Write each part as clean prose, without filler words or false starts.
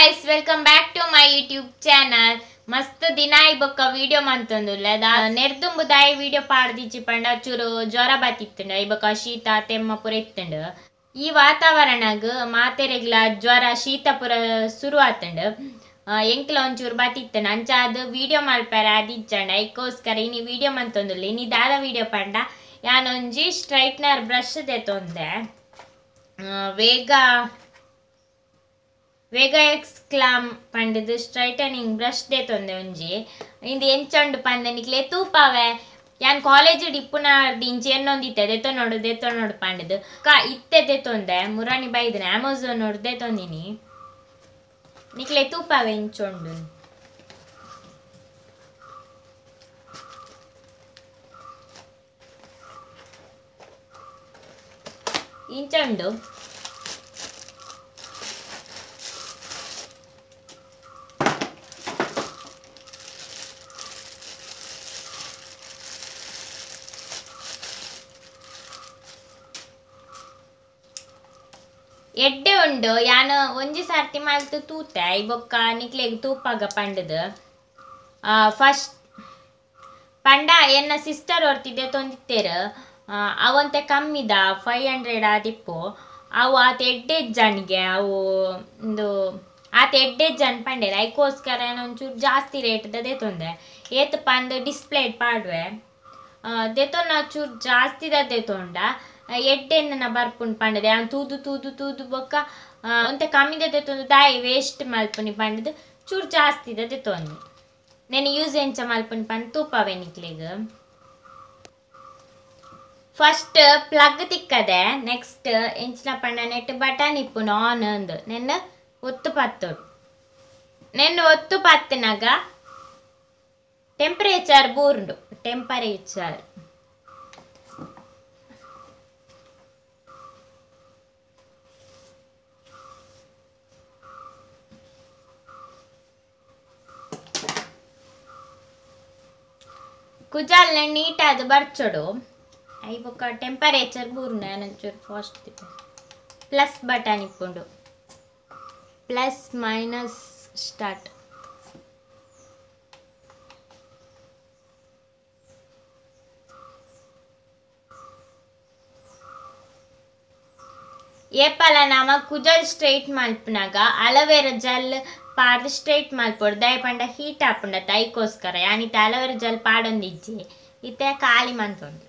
Guys, welcome back to my YouTube channel. ಮಸ್ತ್ ದಿನಾಯಿ ಬೊಕ್ಕ video ಮಂತೊಂದುಲ್ಲ ನೆರ್ದುಂಬು ದಾಯಿ video ಪಾಡ್ದಿಜ್ಜಿ ಪಂಡ ಚೂರು ಜ್ವರ ಬಾತಿತ್ತುಂಡು, I ಬೊಕ್ಕ ಶೀತ ತೆಮ್ಮ ಪೂರ ಇತ್ತುಂಡು. ಈ ವಾತಾವರಣಗ್ ಮಾತೆರೆಗ್ಲ ಜ್ವರ ಶೀತ ಪೂರ ಶುರು ಆತುಂಡು. ಎಂಕ್ಲ ಒಂಚೂರು ಬಾತಿತ್ತುಂಡು, ಅಂಚ ಅದು ವಿಡಿಯೋ ಮಲ್ಪೆರೆ ಅದಿಜ್ಜಂಡ ಐಕೋಸ್ಕರ ಇನಿ ವಿಡಿಯೋ ಮಂತೊಂದುಲ್ಲ. ಇನಿ ದಾದ ವಿಡಿಯೋ ಪಂಡ ಯಾನೊಂಜಿ ಸ್ಟ್ರೈಟ್ನರ್ ಬ್ರಷ್ ದೆತೊಂದೆ, ವೇಗ ವೇಗ ಎಕ್ಸ್ ಕ್ಲಾಮ್ ಪಂಡದು ಸ್ಟ್ರೈಟನಿಂಗ್ ಬ್ರಷ್ ದೇತೊಂದೆ ಒಂಜಿ. ಇಂದು ಎಂಚೊಂಡು ಪಂದೆ ನಿಕ್ಲೆ ತೂಪಾವೆ. ಯಾನ್ ಕಾಲೇಜ್ ಇಪ್ಪುನ ದಿಂಚಿ ಎನ್ನೊಂದಿತ್ತೆ ದೆತೊನೋಡು ದೆತೊನೋಡು ಪಂಡದು ಕಾ ಇತ್ತೆ ದೆತೊಂದೆ ಮುರಾಣಿ ಬೈದನೆ ಅಮೆಝಾನ್ ನೋಡು ದೆತೊಂದಿನಿ. ನಿಕ್ಲೆ ತೂಪಾವೆ ಎಂಚೊಂಡು. ಇಂಚೊಂಡು ಎಡ್ಡೆ ಉಂಡು. ಯಾನ್ ಒಂಜಿ ಸರ್ತಿ ಮಲ್ತ್ ತೂತೆ I ಬೊಕ್ಕ ನಿಕ್ಲೆಗ್ ತೂಪಾಗ ಪಂಡದು. ಫಸ್ಟ್ ಪಂಡ ಎನ್ನ ಸಿಸ್ಟರ್ ಒರ್ತಿದ್ದೆ ತೊಂದಿತ್ತೇರು, ಅವಂತೆ ಕಮ್ಮಿದ 500 ಆದಿಪ್ಪು. ಅವು ಆತ ಎಡ್ಡೆ ಜನಿಗೆ ಅವು ಒಂದು ಆತ ಎಡ್ಡೆ ಜನ ಪಂಡೇರು, ಐಕೋಸ್ಕರ ಒಂಚೂರು ಜಾಸ್ತಿ ರೇಟ್ ದೆತೊಂದೆ. ಏತ್ ಪಂದ್ ಡಿಸ್ಪ್ಲೇ ಪಾಡುವೆ ದೆತೊನ್ನ ಚೂರು ಜಾಸ್ತಿದ ದೆತೊಂಡ ಎಡ್ಡೆನ್ನ ಬರ್ಪುಂಡು ಪಂಡದೆ. ಅವ್ನು ತೂದು ತೂದು ತೂದು ಬೊಕ್ಕ ಒಂತೆ ಕಮ್ಮಿದ ದೆತೊಂದು ದಾಯಿ ವೇಸ್ಟ್ ಮಲ್ಪುನಿ ಪಂಡದು ಚೂರು ಜಾಸ್ತಿದ ದೆತೊಂದು. నేను ಯೂಸ್ ಎಂಚ ಮಲ್ಪುನಿ ಪಂದ್ ತೂಪಾವೆ ನಿಕ್ಲೆಗ್. ಫಸ್ಟ್ ಪ್ಲಗ್ ತಿಕ್ಕದೆ, ನೆಕ್ಸ್ಟ್ ಎಂಚಿನ ಪಂಡ ನೆಟ್ ಬಟನ್ ಇಪ್ಪುನು ಆನ್ ಅಂದು ನೆನ್ನ ಒತ್ತು ಪತ್ತೊಡು. ನೆನ್ನ ಒತ್ತು ಪತ್ತಿನಾಗ ಟೆಂಪರೇಚರ್ ಬೂರ್ಂಡು, ಟೆಂಪರೇಚರ್ ಕುಜಾಲ್ನ ನೀಟಾದ್ ಬರ್ಚೊಡು. I ಬೊಕ್ಕ ಟೆಂಪರೇಚರ್ ಬೂರ್ಂಡು. ಒಂಚೂರು ಫಾಸ್ಟ್ ಪ್ಲಸ್ ಬಟನ್ ಇಪ್ಪುಂಡು, ಪ್ಲಸ್ ಮೈನಸ್ ಸ್ಟಾರ್ಟ್. ಏಪಲ ನಮ ಕುಜಲ್ ಸ್ಟ್ರೈಟ್ ಮಲ್ಪುನಾಗ ಅಲೋವೆರಾ ಜೆಲ್ ಪಾಡ್ದು ಸ್ಟ್ರೈಟ್ ಮಲ್ಪೊಡು. ದಾಯ ಪಂಡ ಹೀಟ್ ಆಪುಂಡತ್ತ ಐಕೋಸ್ಕರ ಯಾನಿತ್ತೆ ಅಲೋವೆರಾ ಜೆಲ್ ಪಾಡೊಂದಿಜ್ಜಿ, ಇತ್ತೆ ಖಾಲಿ ಮಂತೊಂದು.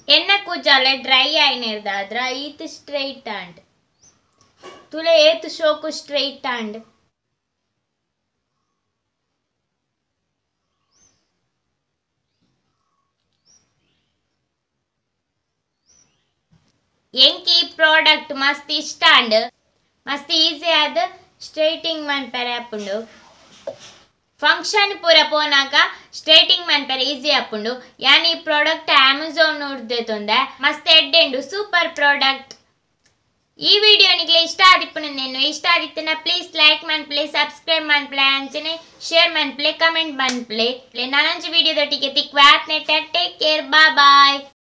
ಎನ್ನ ಕೂಜಾಲೆ ಡ್ರೈ ಆಯ್ನೇರ್ದಾದ್ರ ಈತ್ ಸ್ಟ್ರೈಟ್ ಆಂಡ್ ತುಲೆ ಏತ್ ಶೋಕು ಸ್ಟ್ರೈಟ್ ಆಂಡ್. ಎಂಕಿ ಪ್ರಾಡಕ್ಟ್ ಮಸ್ತ್ ಇಷ್ಟ ಆಂಡ್ ಮಸ್ತ್ ಈಸಿ ಆದ್ ಸ್ಟ್ರೈಟಿಂಗ್ ಮನ್ಪೆರೆ ಆಪುಂಡು. ಫಂಕ್ಷನ್ ಪೂರ ಪೋನಾಗ ಸ್ಟ್ರೈಟಿಂಗ್ ಮನ್ಪೆರೆ ಈಸಿ ಆಪುಂಡು. ಯಾನ್ ಈ ಪ್ರಾಡಕ್ಟ್ ಅಮೆಝಾನ್ ಉರ್ದೆತೊಂದೆ ಮಸ್ತ್ ಎಡ್ಡೆಂಡು ಸೂಪರ್ ಪ್ರಾಡಕ್ಟ್. ಈ ವಿಡಿಯೋ ನಿಗ್ಲೆ ಇಷ್ಟ ಆದಿಪ್ಪುನ ನೇನು ಇಷ್ಟ ಆದಿತ್ತನ ಪ್ಲೀಸ್ ಲೈಕ್ ಮನ್ಪ್ಲೆ ಸಬ್ಸ್ಕ್ರೈಬ್ ಮನ್ಪ್ಲೆ ಅಂಚನೆ ಶೇರ್ ಮನ್ಪ್ಲೆ ಕಮೆಂಟ್ ಮನ್ಪ್ಲೆ. ನಾನೊಂಜಿ ವಿಡಿಯೋದೊಟ್ಟಿಗೆ ತಿಕ್ವೆ ಆತ್ನೆಟ. Take care, bye boy.